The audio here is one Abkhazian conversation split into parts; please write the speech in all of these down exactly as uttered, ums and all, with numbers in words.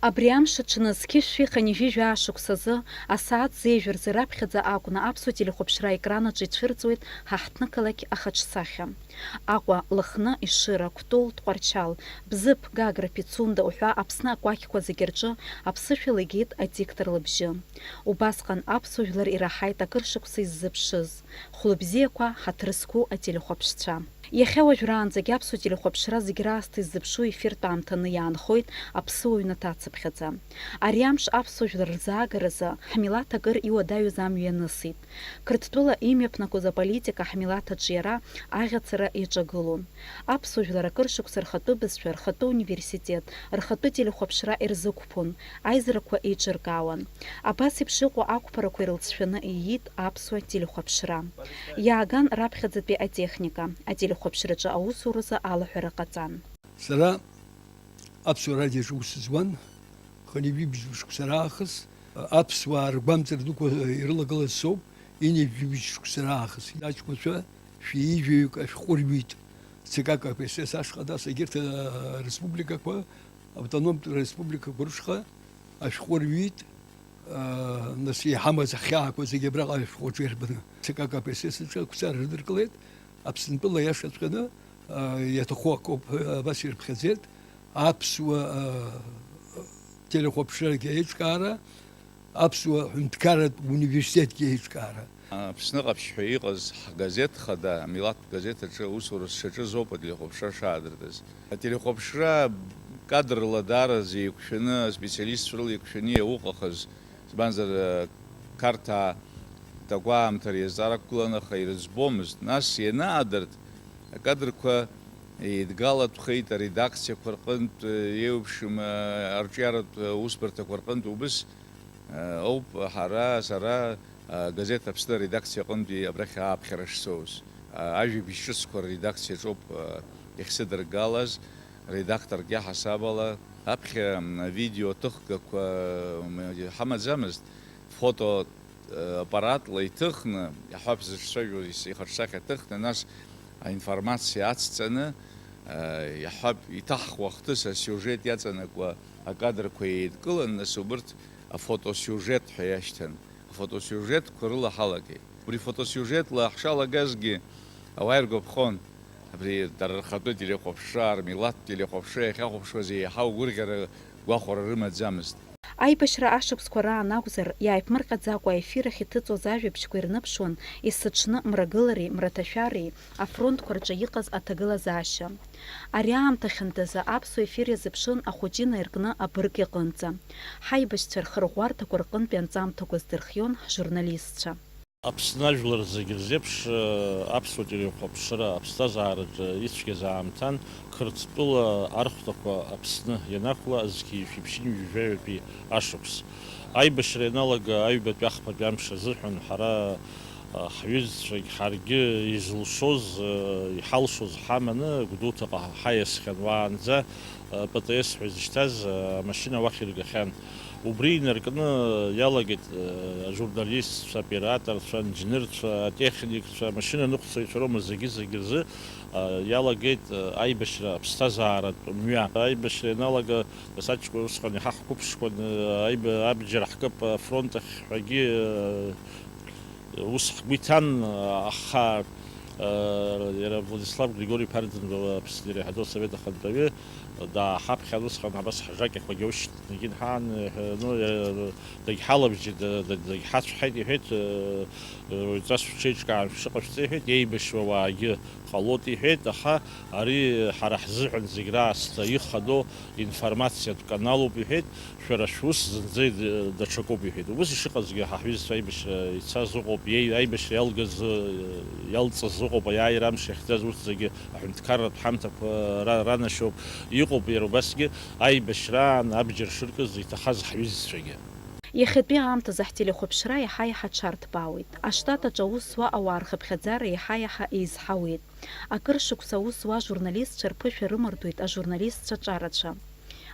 Абри амш аҽны зқьышә шәи хынҩажәи жәаа шықәсазы асааҭ зежә рзы раԥхьаӡа акәны аԥсуа телехәаԥшра аекранаҿы ицәырҵуеит ҳа ҳҭнықалақь ахаҿсахьа. Аҟәа, Лыхны, Ешыра, Кәтол, Тҟәарчал, Бзыԥ, Гагра, Пицунда уҳәа Аԥсны акәакьқәа зегьы рҿы аԥсышәала игеит адиктор лыбжьы. Убасҟан аԥсуа жәлар ираҳаит акыр шықәса иззыԥшыз, хәлыбзиақәа, ҳаҭыр зқәу ателехәаԥшцәа. Иахьа уажәраанӡагь аԥсуа телехәаԥшра зегь раасҭа иззыԥшу ефиртә аамҭаны иаанхоит аԥсыуа ҩнаҭа ацыԥхьаӡа. Ари амш аԥсуа жәлар рзаагаразы ҳмилаҭ акыр иуадаҩыз амҩа ианысит. Қырҭтәыла имҩаԥнагоз аполитика ҳмилаҭ аҿиара аӷьацара иаҿагылон. Аԥсуа жәлар акыр шықәса рхатәы бызшәа, рхатәы университет, рхатәы телехәаԥшра ирзықәԥон, аизарақәа еиҿыркаауан. Абас еиԥш иҟоу ақәԥарақәа ирылҵшәаны ииит аԥсуа телехәаԥшра. Иааган раԥхьаӡатәи атехника, ателехәаԥшраҿы аусуразы алаҳәара ҟаҵан. Сара Аԥсуа радиоҿы аус зуан, хынҩажәи бжьба шықәса раахыс, аԥсуаа ргәамҵра дуқәа ирылагылаз соуп, ҩынҩажәи бжьба шықәса раахыс. Аҷкәынцәа шәи ҩажәаҩык ашәҟәы рҩит. Ц К К П С С ашҟа, нас егьырҭ, а, республикақәа, автономтә республикақәа рышҟа ашәҟәы рҩит, а, нас иҳамаз ҳхьаақәа зегьы абраҟа ашәҟәы аҿы ирбаны, Ц К К П С С аҿы ақәҵара рыдыркылеит. Аԥсынтәыла иашаҵәҟьаны, а, иаҭаху акоуп, а, абас ирыԥхьаӡеит, аԥсуа, а, телехәаԥшрагьы аиҿкаара, аԥсуа ҳәынҭқарратә университетгьы аиҿкаара. Аԥсны ҟаԥшь ҳәа иҟаз ҳгазеҭ хада, амилаҭтә газеҭ аҿы аусура сшаҿыз ауп ателехәаԥшра шаадыртыз. Ателехәаԥшра кадрла даараӡа еиқәшәаны, аспециалистцәа рыла еиқәшәаны иауҟахыз, избанзар, Қарҭаа такәаамҭа ари азҵаара ақәгылан, аха ирыӡбомызт. Нас ианаадырт, акадрқәа еидгалатәхеит, аредакциақәа рҟынтә еиуеиԥшым арҿиаратә усбарҭақәа рҟынтә убыс Э, ауп, ҳара, сара, э, газеҭ Аԥсны аредакциа аҟынтәи абрахь ааԥхьара шцоз. Э, ажәабжь ҿыцқәа рредакциаҿ ауп, э, иахьсыдыргалаз, редакторк иаҳасаб ала. Аԥхьа, м, авидео ҭыхгақәа, м, ҳамаӡамызт. Фото, э, аппаратла иҭыхны, иаҳҳәап, зыҿцәажәо ис-, ихаҿсахьа ҭыхны, нас аинформациа ацҵаны, э, иаҳҳәап, иҭаҳхуа ахҭыс асиужет иаҵанакуа акадрқәа еидкылан, нас убырҭ афотосиужет ҳәа иашьҭан. Афотосиужетқәа рыла ҳалагеит. Убри фотосиужетла ҳшалагазгьы ауаа иргәаԥхон. Абри дара рхатәы телехәаԥшра, рмилаҭтә телехәаԥшра иахьахәаԥшуаз еиҳау гәырӷьара, гәахәара рымаӡамызт. Аибашьра ашықәсқәа раан акәзар, иааиԥмырҟьаӡакәа аефир ахь иҭыҵуаз ажәабжьқәа ирныԥшуан есыҽны мрагылареи мраҭашәареи, афронтқәа рҿы иҟаз аҭагылазаашьа. Ари аамҭа хьанҭазы аԥсуа ефир иазыԥшын ахәыҷы инаиркны абырг иҟынӡа. Ҳаибашьцәа рхырӷәӷәарҭақәа рҟынтәи анҵамҭақәа здырхион ҳжурналистцәа. Аԥсны ажәлар зегьы рзеиԥш, э, аԥсуа телехәаԥшра аԥсҭазаараҿы ицәгьаз аамҭан, Қырҭтәыла архәҭақәа Аԥсны ианақәла зқьи жәшәи ԥшьынҩажәи жәаҩатәи ашықәс. Аибашьра ианалага аҩбатәи ахԥатәи амш азыҳәан ҳара Ҳҩызцәагь ҳаргьы изылшоз, иҳалшоз ҳаманы, Гәдоуҭаҟа ҳаиасхьан уаанӡа, П Т С ҳәа изышьҭаз амашьына уахь иргахьан. Убри инаркны иалагеит ажурналистцәа, аоператорцәа, анџьнырцәа, атехникцәа, амашьынаныҟәцаҩцәа роума зегьы-зегьы рзы иалагеит аибашьра аԥсҭазааратә мҩа. Аибашьра ианалага, нас аҷкәын усҟан иҳа ҳқәыԥшқәан, аиба-, абџьар ҳкып афронт ахь ҳәагьы Ус ҳгәы иҭан, аха, э, иара Владислав Григори-иԥа Арӡынба, Аԥсны иреиҳаӡоу асовет ахантәаҩы, дааҳаԥхьан усҟан, абас ҳжакьақәагьы аушьҭны егьынҳаан, иҳәа-, ну, э, дагьҳалабжьеит, да-, да-, дагьҳацәҳаит, иҳәеит, э, э, уаҩҵас шәҽеиҿкаан шәшыҟашәҵа, иҳәеит, еибашьуа уаагьы ҟалоит, иҳәеит, аха ари ҳара ҳзыҳәан зегь раасҭа ихадоу информациатә каналуп, иҳәеит. Шәара шәус зынӡа ид-, даҽакуп, иҳәеит. Убыс ишыҟазгьы, ҳа ҳҩызцәа аибашьра ицаз ыҟоуп, иеи-, аибашьра иалгаз, э, иалҵыз ыҟоуп, аиааира амш иахьӡаз урҭ зегьы аҳәынҭқарратә ҳамҭақәа ра-, ранашьоуп. Иҟоуп иара убасгьы аибашьраан абџьар шыркыз иҭахаз ҳҩызцәагьы. Иахьатәи аамҭазы ҳтелехәаԥшра иаҳа-иаҳа аҽарҭбаауеит. Аштат аҿы аус зуа ауаа рхыԥхьаӡара иаҳа-иаҳа еизҳауеит. Акыр шықәса аус зуа ажурналистцәа рԥышәа рымардоит ажурналистцәа ҿарацәа.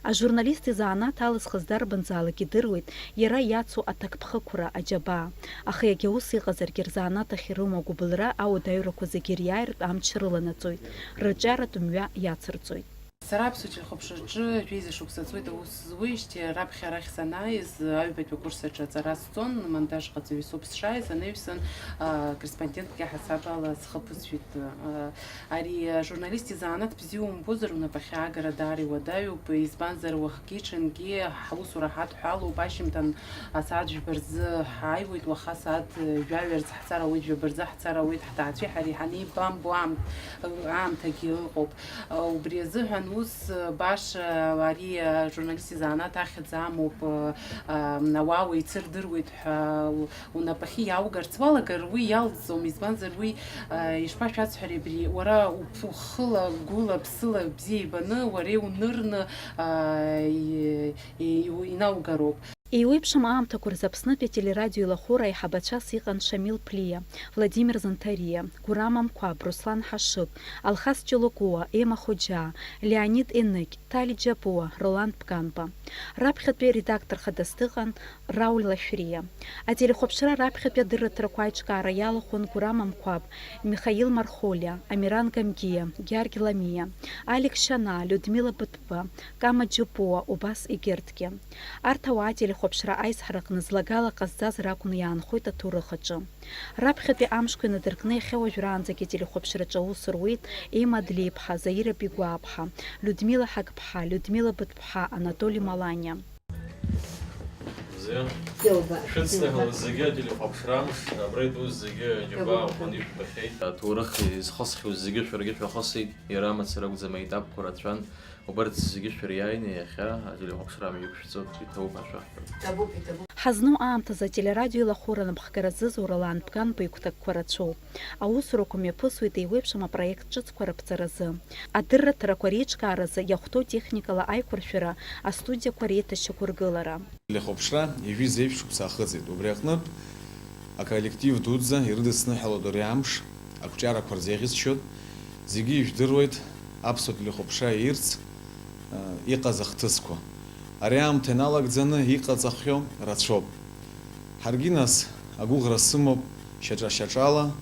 Ажурналист изанааҭ алызхыз дарбанзаалак идыруеит иара иацу аҭакԥхықәра, аџьабаа, аха иагьа ус иҟазаргьы рзанааҭ ахь ирымоу агәыбылра ауадаҩрақәа зегьы риааиртә амч рыланаҵоит, рырҿиаратә мҩа иацырҵоит. Сара аԥсуа телехәаԥшраҿы жәеиза шықәса ҵуеит аус зуеижьҭеи, раԥхьа арахь санааиз, аҩбатәи акурс аҿы аҵара сҵон, монтажҟаҵаҩы соуп сшааиз, анаҩсан, а, корреспондентк иаҳасаб ала схы ԥысшәеит. А, ари ажурналист изанааҭ бзиа умбозар, унапахьы аагара даара иуадаҩуп, избанзар, уахгьы-ҽынгьы ҳусура ҳадҳәалоуп, ашьыжьымҭан асааҭ жәба рзы ҳааиуеит, уаха асааҭ жәаҩа рзы ҳцар ауеит, жәаба рзы ҳцар ауеит, ҳҭаацәеи ҳареи ҳанеибамбо аамҭ-, аамҭагьы ыҟоуп. Убри азыҳәан ус баша ари ажурналист изанааҭ ахьӡ амоуп, ауаа уеицырдыруеит ҳәа унапахьы иаугарц уалагар, уи иалҵӡом, избанзар уи, ишԥашәасҳәари абри, уара уԥ-, ухыла, гәыла, ԥсыла бзиа ибаны, уара иунырны, и-, и-, инаугароуп. Еиуеиԥшым аамҭақәа рзы Аԥснытәи ателерадио еилахәыра аиҳабацәас иҟан Шамил Ԥлиа, Владимир Занҭариа, Гурам Амқәаб, Руслан Ҳашыг, Алхас Ҷалакәуа, Ема Хоџьаа, Леонид Еныкь, Ҭали Џьапуа, Ролан Бганба. Раԥхьатәи редактор хадас дыҟан Рауль Лашәриа. Ателехәаԥшра раԥхьатәи адырраҭарақәа аиҿкаара иалахәын Гурам Амқәаб, Михаил Мархолиа, Амиран Гамгиа, Георги Ламиа, Алик Шьанаа, Людмила Быҭәба, Кама Џьапуа, убас егьырҭгьы. Арҭ ауаа ателехәаԥшра аизҳараҟны злагала ҟазҵаз ракәны иаанхоит аҭоурых аҿы. Раԥхьатәи амшқәа инадыркны иахьа уажәраанӡагьы ателехәаԥшраҿы аус руеит Ема Адлеиԥҳа, Заира Бигәааԥҳа, Людмила Ҳагԥҳа, Людмила Быҭәԥҳа, Анатоли Маланиа. Бзиа. Шәыцныҳәала зегьы ателехәаԥшра амш, абра итәоу зегьы џьабаа ӷәӷәаны ижәбахьеит. Аҭоурых изхысхьоу зегьы шәаргьы шәахысит, иара мацара акәӡам, аетапқәа рацәан. Убарҭ зегьы шәыриааины иахьа ателехәаԥшра амҩа иқәшәҵоит, иҭабуп ҳәа шәаҳҳәоит. Ҳазну аамҭазы ателерадио еилахәыра анапхгара зызу Ролан Бганба игәҭакқәа рацәоуп. Аусурақәа мҩаԥысуеит еиуеиԥшым апроект ҿыцқәа рыԥҵаразы. Адырраҭарақәа реиҿкааразы иахәҭоу техникала аиқәыршәара, астудиақәа реиҭашьақәыргылара. Ателехәаԥшра ҩажәи зеижә шықәса ахыҵит. Убри аҟнытә, аколлектив дуӡӡа ирыдысныҳәалоит ари амш, ақәҿиарақәа рзеиӷьасшьоит. Зегьы ижәдыруеит аԥсуа телехәаԥшра иирц, э, иҟаз ахҭысқәа. Ари аамҭа иналагӡаны иҟаҵахьоу рацәоуп. Ҳаргьы нас агәыӷра сымоуп шьаҿа-шьаҿала, э,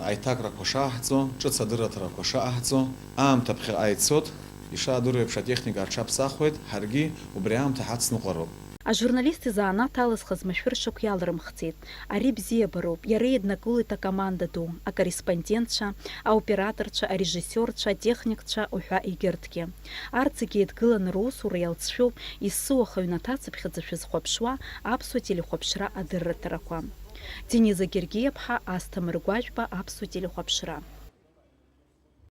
аиҭакрақәа шаҳҵо, ҿыц адырраҭарақәа шаҳҵо, аамҭа ԥхьаҟа ицот, ишаадыруа еиԥш атехника аҽаԥсахуеит, ҳаргьы убри аамҭа ҳацныҟәароуп. Ажурналист изанааҭ алызхыз машәыршақә иалрымхӡеит. Ари бзиабароуп, иара иднакылоит акоманда ду, акорреспондентцәа, аоператорцәа, арежиссиорцәа, атехникцәа уҳәа егьырҭгьы. Арҭ зегьы еидгыланы русура иалҵшәоуп, есыуаха аҩнаҭа цыԥхьаӡа шәызхәаԥшуа аԥсуа телехәаԥшра адырраҭарақәа. Дениза Гергиаԥҳа, Асҭамыр Гәажәба, аԥсуа телехәаԥшра.